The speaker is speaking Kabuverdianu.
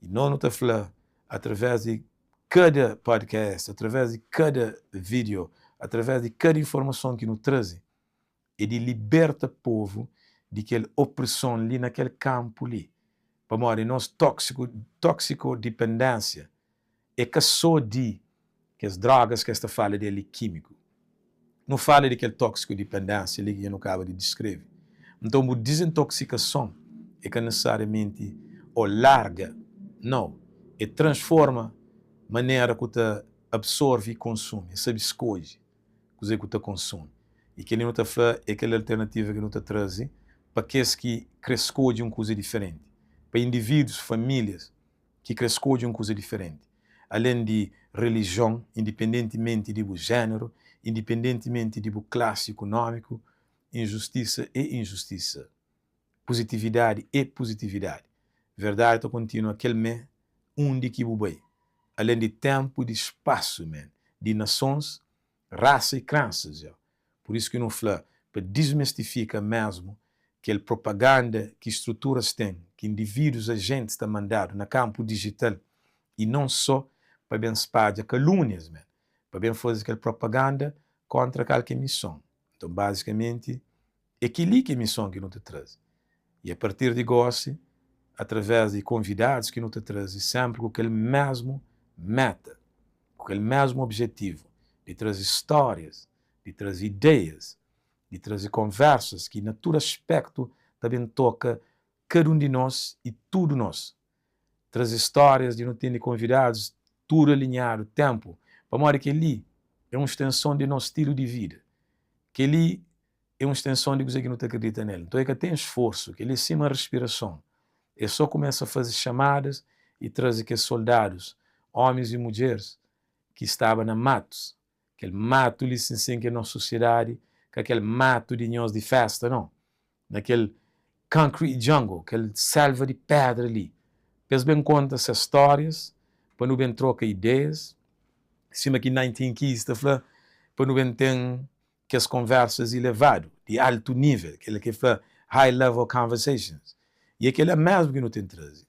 I nos nu ta fla através di kada podcast, através di kada video, através di kada informason ki nu traze, é di liberta povu di kel opreson li na kel kanpu li. Pamodi nos tóksiku, toksikodipendénsia é ka sô di kes drogas ki es ta fala di el li kímiku. Nu fala di kel toksikodipendénsia li ki dja nu kaba di diskreve. Nton bu dizintoksikason é ka nesesariamenti ô larga, nau, é transforma manera ku ta absorve i konsumi, é sabe skodje kuzê ku ta konsumi. I kel-li nu ta fla é kel alternativa ki nu ta traze pa kes ki kre skodje un kuza diferenti, pa indivídus, famílias ki kre skodje un kuza diferenti, alen di relijion, indipendentimenti di bu jéneru, indipendentimenti di bu klasi ikunómiku, injustisa é injustisa, puzitividadi é puzitividadi, verdadi ta kontinua kel mé undi ki bu bai, alen di ténpu i di spasu, man, di nasons, rasa i krensas, yo. Pur isu ki nu fla pa dismistifika mésmu kel propaganda ki struturas ten, ki indivídus, ajentis ta mandadu na kanpu dijital i non só pa ben spadja kalúnias, man, pa ben faze kel propaganda kóntra kal ki é mison. Nton, bazikamenti, é kel-li ki é mison ki nu ta traze. I a partir di gósi, através di konvidadus ki nu ta traze, sénpri ku kel mésmu méta, ku kel mésmu objetivu di traze stórias, di traze ideias, di traze konversas ki na tudu aspektu ta ben toka kada un di nos i tudu nos. Traze stórias di nu tene konvidadus tudu alinhadu, ténpu, pamodi kel-li é un stenson di nos stilu di vida. Kel-li é un stenson di kuzê ki nu ta kridita nel. Nton é ka ten sforsu, kel-li é sima respirason. É sô kumesa faze xamadas i traze kes soldadus, ómis i mudjeris ki staba na matus. Kel matu li sin-sin ki é nos sosiedadi, ka kel matu di nhos di fésta, nau. Na kel concrete jungle, kel selva di pédra li, pa es ben konta ses stórias, pa nu ben troka ideias, sima ki 19 Keys ta fla, pa nu ben ten kes konversas ilevadu, di altu nível, kel ki el fla high level conversations. I é kel-la mésmu ki nu ten traze.